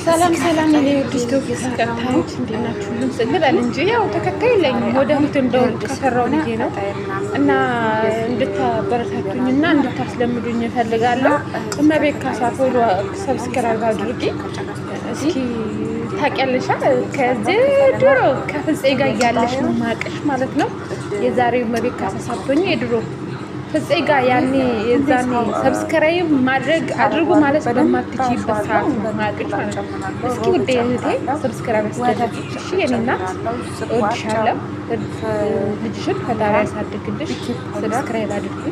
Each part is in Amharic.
ሰላም ሰላም፣ የኔ ውድ ተከታዮች እንዴት ናችሁ? ሁሉም ልበል እንጂ ያው ተከታይ የለኝም። ወደፊት እንደው ከሰራው ብዬ ነው እና እንድታበረታቱኝ እና እንድታስለምዱኝ እፈልጋለሁ። እመቤት ካሳ follow subscribe አድርጊ እስኪ። ታውቂያለሽ፣ ከዚህ ድሮ ከፍፄ ጋር እያለሽ ነው ማቅሽ ማለት ነው። የዛሬው እመቤት ካሳ ሳትሆኚ የድሮ ፍፄ ጋር ያኔ የዛኔ subscribe ማድረግ አድርጉ ማለት በማትችይበት ሰዓት ነው ማቅሽ ማለት ነው። እስኪ ውዴ እህቴ subscribe አስደርጊ እሺ። የኔ እናት እወድሻለሁ። ልጅሽን ፈጣሪ ያሳድግልሽ። Subscribe አድርጉ።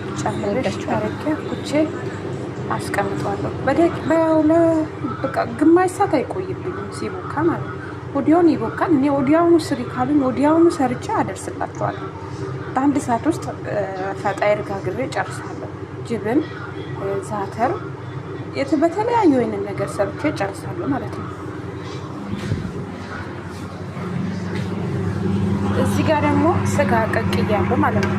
እወዳችኋለሁ። አስቀምጠዋለሁ። በቃ ግማሽ ሰዓት አይቆይብኝም ሲቦካ ማለት ነው። ወዲያውኑ ይቦካል። እኔ ወዲያውኑ ስሪ ካሉኝ ወዲያውኑ ሰርቼ አደርስላቸዋለሁ። በአንድ ሰዓት ውስጥ فطاير ጋግሬ ጨርሳለሁ። جبن፣ زعتر በተለያዩ ወይንን ነገር ሰርቼ ጨርሳለሁ ማለት ነው። እዚህ ጋር ደግሞ ስጋ ቀቅያለሁ ማለት ነው።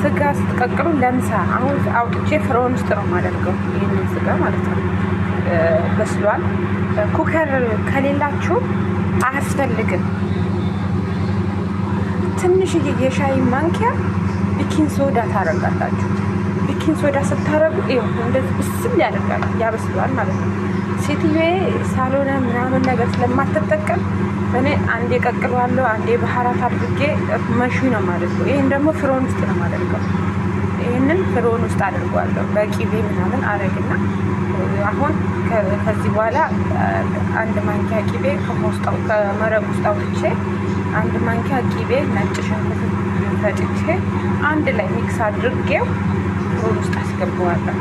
ስጋ ስትቀቅሉ ለምሳ አሁን አውጥቼ فرن ውስጥ ነው የማደርገው ይህንን ስጋ ማለት ነው። በስሏል። Cooker ከሌላችሁ አያስፈልግም። ትንሽዬ የሻይ ማንኪያ baking soda ታደርጋላችሁ። Baking soda ስታደርጉ ይኸው እንደዚህ ብስል ያደርጋል፣ ያበስሏል ማለት ነው። ሴትዮዬ ሳሎነ ምናምን ነገር ስለማትጠቀም እኔ አንዴ ቀቅለዋለሁ፣ አንዴ بهارات አድርጌ مشوي ነው የማደርገው። ይህን ደግሞ فرن ውስጥ ነው የማደርገው። ይህንን فرن ውስጥ አድርጓለሁ በቂቤ ምናምን አረግና አሁን ከዚህ በኋላ አንድ ማንኪያ ቂቤ ከመረቅ ውስጥ አውጥቼ አንድ ማንኪያ ቂቤ፣ ነጭ ሽንኩርት ፈጭቼ አንድ ላይ mix አድርጌው فرن ውስጥ አስገባዋለሁ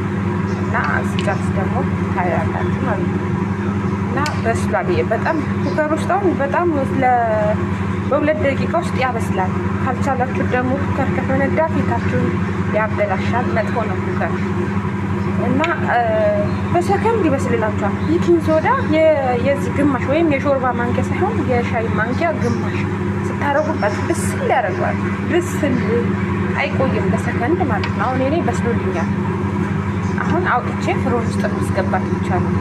እና ስጨርስ ደግሞ ታያላችሁ ማለት ነው። እና በስሏል። በጣም cooker ውስጥ አሁን በጣም በ2 ደቂቃ ውስጥ ያበስላል። ካልቻላችሁ ደግሞ cooker ከፈነዳ ፊታችሁን ያበላሻል። መጥፎ ነው cooker እና በሰከንድ ይበስልላችኋል። Baking soda የዚህ ግማሽ ወይም የሾርባ ማንኪያ ሳይሆን የሻይ ማንኪያ ግማሽ ስታረጉበት ብስል ያደርገዋል። ብስል አይቆይም፣ በሰከንድ ማለት ነው። አሁን እኔ በስሎልኛል። አሁን አውጥቼ فرن ውስጥ ማስገባት ብቻ ነው።